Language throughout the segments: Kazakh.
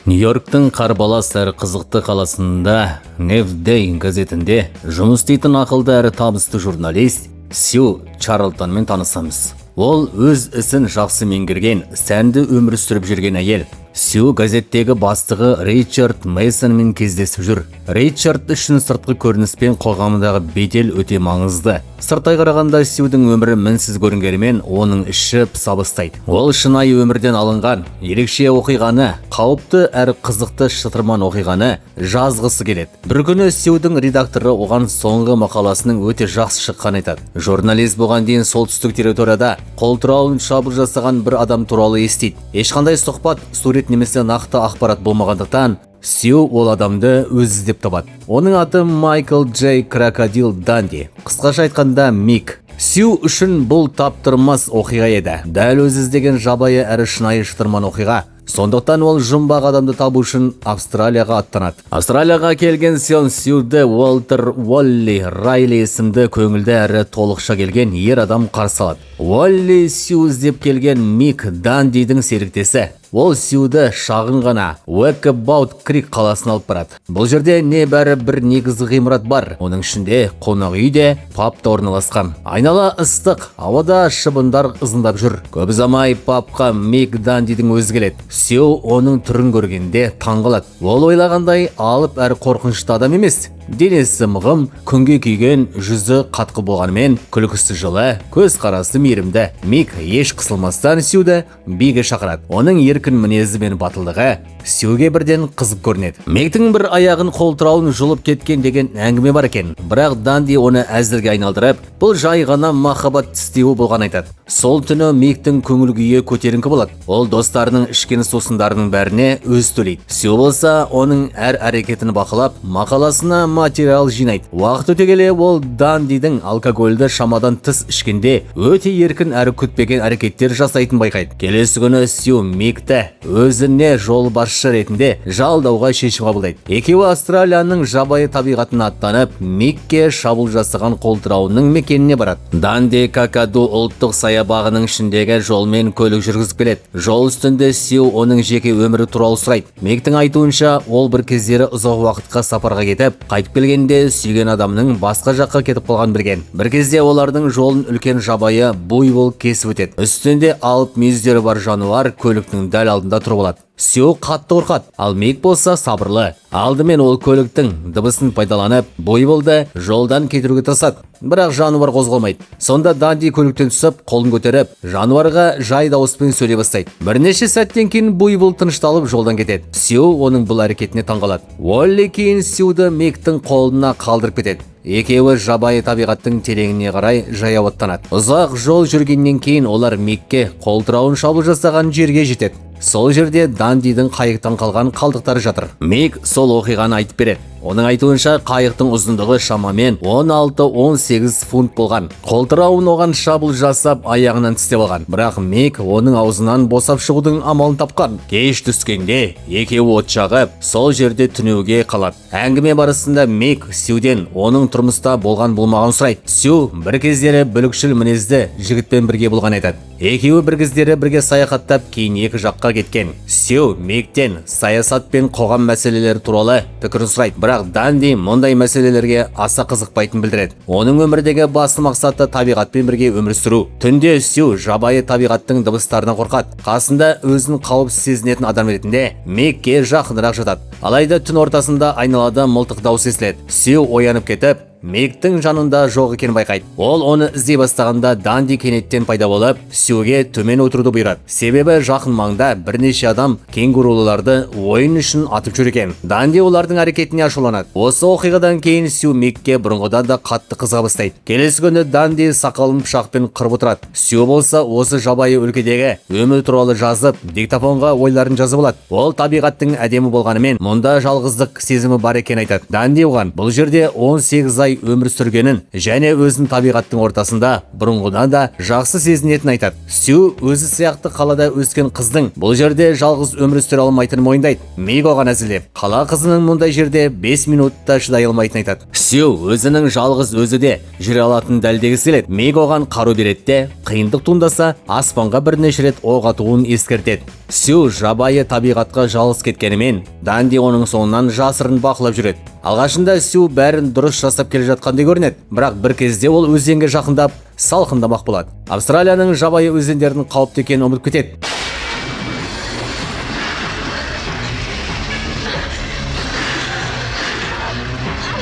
Нью-Йорктың қарбалас әрі қызықты қаласында Newsday газетінде жұмыс істейтін ақылды әрі табысты журналист Сью Чарлтонмен танысамыз. Ол өз ісін жақсы меңгерген, сәнді өмір сүріп жүрген әйел. Сью газеттегі бастығы Ричард Мейсонмен кездесіп жүр. Ричард үшін сыртқы көрініс пен қоғамдағы бедел өте маңызды. Сырттай қарағанда Сьюдің өмірі мінсіз көрінгенімен, оның іші пыса бастайды. Ол шынайы өмірден алынған ерекше оқиғаны, қауіпті әрі қызықты шытырман оқиғаны жазғысы келеді. Бір күні Сьюдің редакторы оған соңғы мақаласының өте жақсы шыққанын айтады. Журналист бұған дейін солтүстік территорияда қолтырауын шабуыл жасаған бір адам туралы естиді. Ешқандай сұхбат, сурет немесе нақты ақпарат болмағандықтан, Сью ол адамды өзі іздеп табады. Оның аты Майкл Джей Крокодил Данди. Қысқаша айтқанда, Мик. Сью үшін бұл таптырмас оқиға еді. Дәл өзі іздеген жабайы әрі шынайы шытырман оқиға. Сондықтан ол жұмбақ адамды табу үшін Австралияға аттанады. Австралияға келген соң Сьюді Уолтер Уолли Райли есімді көңілді әрі толықша келген ер адам қарсы алады. Уолли — Сью іздеп келген Мик Дандидің серіктесі. Ол Сьюді шағын ғана Уэкабаут Крик қаласына алып барады. Бұл жерде небәрі бір негізгі ғимарат бар. Оның ішінде қонақ үй де, паб та орналасқан. Айнала ыстық, ауада шыбындар ызыңдап жүр. Көп ұзамай пабқа Мик Дандидің өзі келеді. Сью оның түрін көргенде таң қалады. Ол ойлағандай алып әрі қорқынышты адам емес. Денесі мығым, күнге күйген, жүзі қатқыл болғанымен, күлкісі жылы, көз қарасы мейірімді. Мик еш қысылмастан Сьюді биге шақырады. Оның еркін мінезі мен батылдығы Сьюге бірден қызық көрінеді. Миктің бір аяғын қолтырауын жұлып кеткен деген әңгіме бар екен. Бірақ Данди оны әзілге айналдырып, бұл жай ғана махаббат тістеуі болған айтады. Сол түні Миктің көңіл күйі көтеріңкі болады. Ол достарының ішкен сусындарының бәріне өзі төлейді. Сью болса, оның әр әрекетін бақылап, мақаласына материал жинайды. Уақыт өте келе ол Дандидің алкогольді шамадан тыс ішкенде өте еркін әрі күтпеген әрекеттер жасайтын байқайды. Келесі күні Сью Микті өзіне жолбасшы ретінде жалдауға шешім қабылдайды. Екеуі Австралияның жабайы табиғатына аттанып, Микке шабуыл жасаған қолтырауынның мекеніне барады. Данди Какаду ұлттық саябағының ішіндегі жолмен көлік жүргізіп келеді. Жол үстінде Сью оның жеке өмірі туралы сұрайды. Миктің айтуынша, ол бір кездері ұзақ уақытқа сапарға кетіп, қайтып келгенде сүйген адамның басқа жаққа кетіп қалғанын білген. Бір кезде олардың жолын үлкен жабайы буйвол кесіп өтеді. Үстінде алып мүйіздері бар жануар көліктің дәл алдында тұрып алады. Сью қатты қорқады, ал Мик болса сабырлы. Алдымен ол көліктің дыбысын пайдаланып, буйволды жолдан кетіруге тырысады. Бірақ жануар қозғалмайды. Сонда Данди көліктен түсіп, қолын көтеріп, жануарға жай дауыспен сөйлей бастайды. Бірнеше сәттен кейін буйвол тынышталып, жолдан кетеді. Сью оның бұл әрекетіне таңғалады. Уолли кейін Сьюді Миктің қолына қалдырып кетеді. Екеуі жабайы табиғаттың тереңіне қарай жаяу аттанады. Ұзақ жол жүргеннен кейін олар Микке қолтырауын шабуыл жасаған жерге жетеді. Сол жерде Дандидің қайықтан қалған қалдықтары жатыр. Мик сол оқиғаны айтып береді. Оның айтуынша, қайықтың ұзындығы шамамен 16-18 фут болған. Қолтырауын оған шабуыл жасап, аяғынан тістеп алған. Бірақ Мик оның аузынан босап шығудың амалын тапқан. Кеш түскенде екеуі от жағып, сол жерде түнеуге қалады. Әңгіме барысында Мик Сьюден оның тұрмыста болған болмағанын сұрайды. Сью бір кездері бүлікшіл мінезді жігітпен бірге болған айтады. Екеуі бір кездері бірге саяхаттап, кейін екі жаққа кеткен. Сью Миктен саясат пен қоғам мәселелері туралы пікірін сұрайды. Бірақ Данди мұндай мәселелерге аса қызықпайтынын білдіреді. Оның өмірдегі басты мақсаты — табиғатпен бірге өмір сүру. Түнде Сью жабайы табиғаттың дыбыстарынан қорқады. Қасында өзін қауіпсіз сезінетін адам ретінде Микке жақынырақ жатады. Алайда түн ортасында айналада мылтық дауысы естіледі. Сью оянып кетіп, Миктің жанында жоқ екенін байқайды. Ол оны іздей бастағанда, Данди кенеттен пайда болып, Сьюге төмен отыруды бұйырады. Себебі жақын маңда бірнеше адам кенгуруларды ойын үшін атып жүр екен. Данди олардың әрекетіне ашуланады. Осы оқиғадан кейін Сью Микке бұрынғыдан да қатты қызыға бастайды. Келесі күні Данди сақалын пышақпен қырып отырады. Сью болса, осы жабайы өлкедегі өмір туралы жазып, диктофонға ойларын жазып алады. Ол табиғаттың әдемі болғанымен, мұнда жалғыздық сезімі бар екенін айтады. Данди оған бұл жерде 18 ай қалай өмір сүргенін және өзін табиғаттың ортасында бұрынғыдан да жақсы сезінетінін айтады. Сью өзі сияқты қалада өскен қыздың бұл жерде жалғыз өмір сүре алмайтынын мойындайды. Мик оған әзілдеп, қала қызының мұндай жерде 5 минутта шыдай алмайтынын айтады. Сью өзінің жалғыз өзі де жүре алатынын дәлелдегісі келеді. Мик оған қару береді де, қиындық туындаса аспанға бірнеше рет оқ атуын ескертеді. Сью жабайы табиғатқа жалғыз кеткенімен, Данди оның соңынан жасырын бақылап жүреді. Алғашында Сью бәрін дұрыс жасап келе жатқандай көрінеді, бірақ бір кезде ол өзенге жақындап, салқындамақ болады. Австралияның жабайы өзендерінің қауіпті екенін ұмытып кетеді.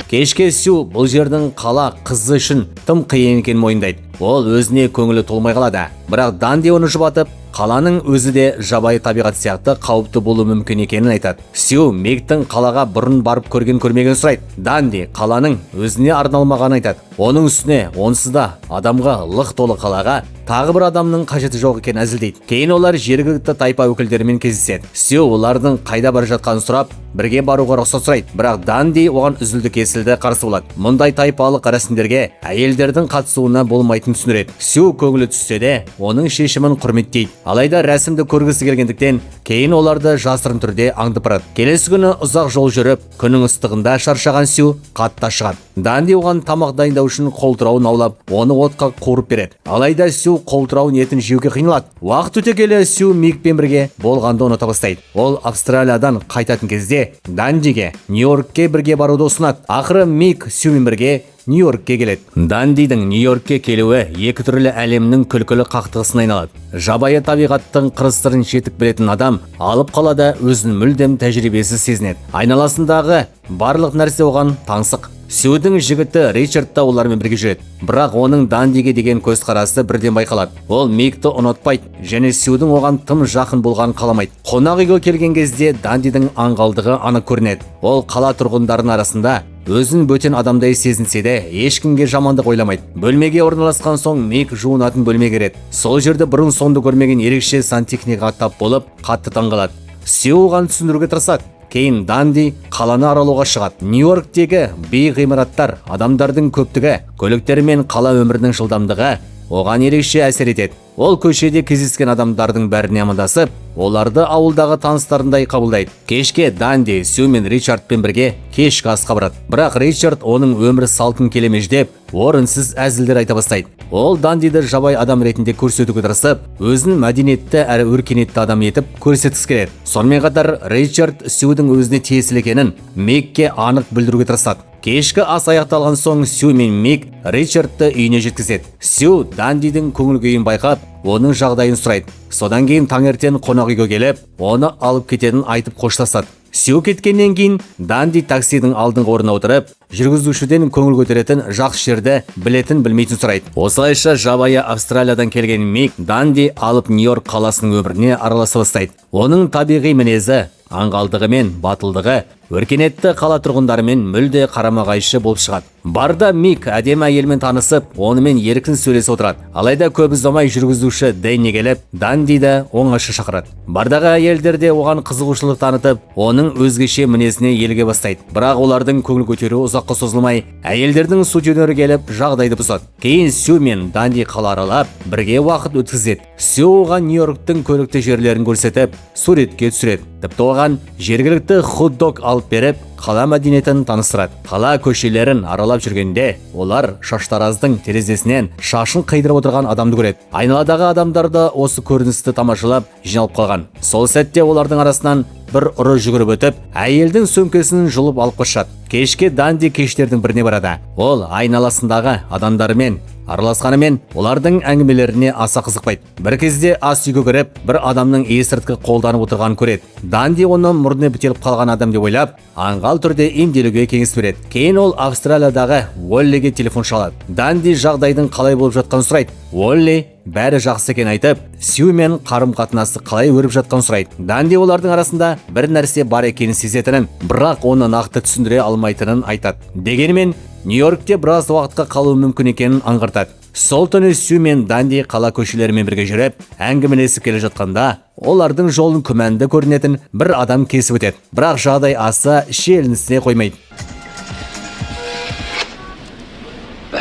Кешке Сью бұл жердің қала қызы үшін тым қиын екенін мойындайды. Ол өзіне көңілі толмай қалады. Бірақ Данди оны жұбатып, қаланың өзі де жабайы табиғат сияқты қауіпті болуы мүмкін екенін айтады. Сью Миктің қалаға бұрын барып көрген көрмеген сұрайды. Данди қаланың өзіне арналмағанын айтады. Оның үстіне онсыз да адамға лық толы қалаға тағы бір адамның қажеті жоқ екенін әзілдейді. Кейін олар жергілікті тайпа өкілдерімен кездеседі. Сью олардың қайда бара жатқанын сұрап, бірге баруға рұқсат сұрайды. Бірақ Данди оған үзілді-кесілді қарсы болады. Мұндай тайпалық рәсімдерге әйелдердің қатысуына болмайтынын түсіндіреді. Сью көңілі түссе де, оның шешімін құрметтейді. Алайда рәсімді көргісі келгендіктен кейін оларды жасырын түрде аңдып барады. Келесі күні ұзақ жол жүріп, күннің ыстығында шаршаған Сью қатты ашығады. Данди оған тамақ дайындау үшін қолтырауын аулап, оны отқа қуырып береді. Алайда Сью қолтырауын етін жеуге қиналады. Уақыт өте келе Сью Микпен бірге болғанды ұната бастайды. Ол Австралиядан қайтатын кезде Дандиге Нью-Йоркке бірге баруды ұсынады. Ақыры Мик Сьюмен бірге Нью-Йоркке келеді. Дандидің Нью-Йоркке келуі екі түрлі әлемнің күлкілі қақтығысына айналады. Жабайы табиғаттың қыр-сырын жетік білетін адам алып қалада өзін мүлдем тәжірибесіз сезінеді. Айналасындағы барлық нәрсе оған таңсық. Сьюдің жігіті Ричард та олармен бірге жүреді. Бірақ оның Дандиге деген көзқарасы бірден байқалады. Ол Микті ұнатпайды және Сьюдің оған тым жақын болғанын қаламайды. Қонақ үйге келген кезде Дандидің аңғалдығы анық көрінеді. Ол қала тұрғындарының арасында өзін бөтен адамдай сезінсе де, ешкімге жамандық ойламайды. Бөлмеге орналасқан соң Мик жуынатын бөлмеге кіреді. Сол жерде бұрын соңды көрмеген ерекше сантехникаға тап болып, қатты таңғалады. Сью оған түсіндіруге тырысады. Кейін Данди қаланы аралауға шығады. Нью-Йорктегі биік ғимараттар, адамдардың көптігі, көліктер мен қала өмірінің жылдамдығы оған ерекше әсер етеді. Ол көшеде кездескен адамдардың бәріне амандасып, оларды ауылдағы таныстарындай қабылдайды. Кешке Данди Сью мен Ричардпен бірге кешкі асқа барады. Бірақ Ричард оның өмір салтын келемеждеп, орынсыз әзілдер айта бастайды. Ол Дандиді жабайы адам ретінде көрсетуге тырысып, өзін мәдениетті әрі өркениетті адам етіп көрсеткісі келеді. Сонымен қатар Ричард Сьюдің өзіне тиесілі екенін Микке анық білдіруге тырысады. Кешкі ас аяқталған соң Сью мен Мик Ричардты үйіне жеткізеді. Сью Дандидің көңіл күйін байқап, оның жағдайын сұрайды. Содан кейін таңертең қонақ үйге келіп, оны алып кететінін айтып қоштасады. Сью кеткеннен кейін Данди таксидің алдыңғы орнына отырып, жүргізушіден көңіл көтеретін жақсы жерді білетін білмейтін сұрайды. Осылайша жабайы Австралиядан келген Мик Данди алып Нью-Йорк қаласының өміріне араласа бастайды. Оның табиғи мінезі, аңғалдығы мен батылдығы өркениетті қала тұрғындарымен мүлде қарама-қайшы болып шығады. Барда Мик әдемі әйелмен танысып, онымен еркін сөйлесіп отырады. Алайда көп ұзамай жүргізуші Дэнни келіп, Дандиді оңаша шақырады. Бардағы әйелдер де оған қызығушылық танытып, оның өзгеше мінезіне еліге бастайды. Бірақ олардың көңіл көтеруі ұзаққа созылмай, әйелдердің сутенері келіп жағдайды бұзады. Кейін Сью мен Данди қала аралап, бірге уақыт өткізеді. Сью оған Нью-Йорктің көрікті жерлерін көрсетіп, суретке түсіреді. Тіпті оған жергілікті хот-дог алып беріп, қала мәдениетін таныстырады. Қала көшелерін аралап жүргенде, олар шаштараздың терезесінен шашын қидырып отырған адамды көреді. Айналадағы адамдар да осы көріністі тамашалап жиналып қалған. Сол сәтте олардың арасынан бір ұры жүгіріп өтіп, әйелдің сөмкесін жұлып алып қашады. Кешке Данди кештердің біріне барады. Ол айналасындағы адамдармен араласқанымен олардың әңгімелеріне аса қызықпайды. Бір кезде ас үйге кіріп, бір адамның есірткі қолданып отырғанын көреді. Данди оны мұрны бітеліп қалған адам деп ойлап, аңғал түрде емделуге кеңес береді. Кейін ол Австралиядағы Уоллиге телефон шалады. Данди жағдайдың қалай болып жатқанын сұрайды. Уолли бәрі жақсы екенін айтып, Сьюмен қарым-қатынасы қалай өріп жатқанын сұрайды. Данди олардың арасында бір нәрсе бар екенін сезетінін, бірақ оны нақты түсіндіре алмайтынын айтады. Дегенмен, Нью-Йоркте біраз уақытқа қалуы мүмкін екенін аңғартады. Сол түні Сью мен Данди қала көшелерімен бірге жүріп, әңгімелесіп келе жатқанда, олардың жолын күмәнді көрінетін бір адам кесіп өтеді. Бірақ жағдай аса шиеленісе қоймайды.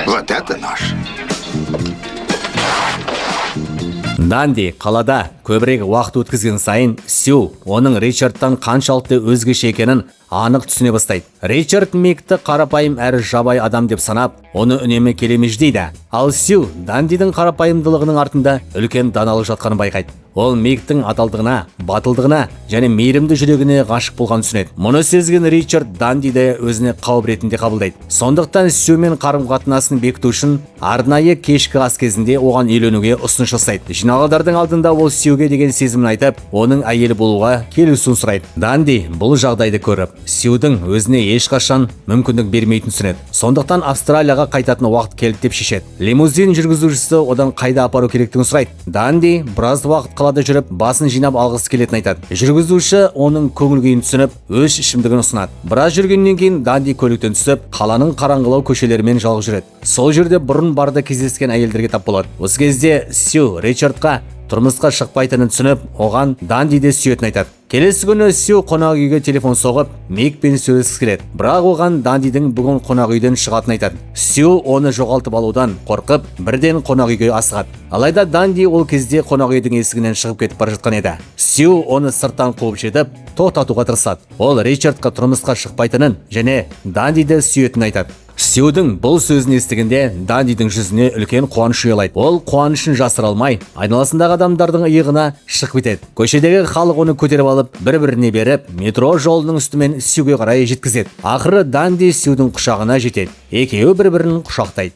Вот это нож. Данди қалада көбірек уақыт өткізген сайын Сью оның Ричардтан қаншалықты өзгеше екенін анық түсіне бастайды. Ричард Микті қарапайым әрі жабайы адам деп санап, оны үнемі келемеждейді. Ал Сью Дандидің қарапайымдылығының артында үлкен даналық жатқанын байқайды. Ол Миктің адалдығына, батылдығына және мейірімді жүрегіне ғашық болғанын түсінеді. Мұны сезген Ричард Дандиді өзіне қауіп ретінде қабылдайды. Сондықтан Сьюмен қарым-қатынасын бекіту үшін арнайы кешкі ас кезінде оған үйленуге ұсыныс жасайды. Жиналғандардың алдында ол Сьюге деген сезімін айтып, оның әйелі болуға келісуін сұрайды. Данди бұл жағдайды көріп, Сьюдің өзіне ешқашан мүмкіндік бермейтінін түсінеді. Сондықтан Австралияға қайтатын уақыт келді деп шешеді. Лимузин жүргізушісі одан қайда апару керектігін сұрайды. Данди біраз уақыт қалада жүріп, басын жинап алғысы келетінін айтады. Жүргізуші оның көңіл күйін түсініп, өз ішімдігін ұсынады. Біраз жүргеннен кейін Данди көліктен түсіп, қаланың қараңғылау көшелерімен жалғыз жүреді. Сол жерде бұрын барда кездескен әйелдерге тап болады. Осы кезде Сью Ричардқа тұрмысқа шықпайтынын түсініп, оған Дандиді сүйетінін айтады. Келесі күні Сью қонақ үйге телефон соғып, Микпен сөйлескісі келеді. Бірақ оған Дандидің бүгін қонақ үйден шығатынын айтады. Сью оны жоғалтып алудан қорқып, бірден қонақ үйге асығады. Алайда Данди ол кезде қонақ үйдің есігінен шығып кетіп бара жатқан еді. Сью оны сырттан қуып жетіп, тоқтатуға тырысады. Ол Ричардқа тұрмысқа шықпайтынын және Дандиді сүйетінін айтады. Сьюдің бұл сөзін естігенде Дандидің жүзіне үлкен қуаныш ұялайды. Ол қуанышын жасыра алмай, айналасындағы адамдардың иығына шығып кетеді. Көшедегі халық оны көтеріп алып, бір-біріне беріп, метро жолының үстімен Сьюге қарай жеткізеді. Ақыры Данди Сьюдің құшағына жетеді. Екеуі бір-бірін құшақтайды.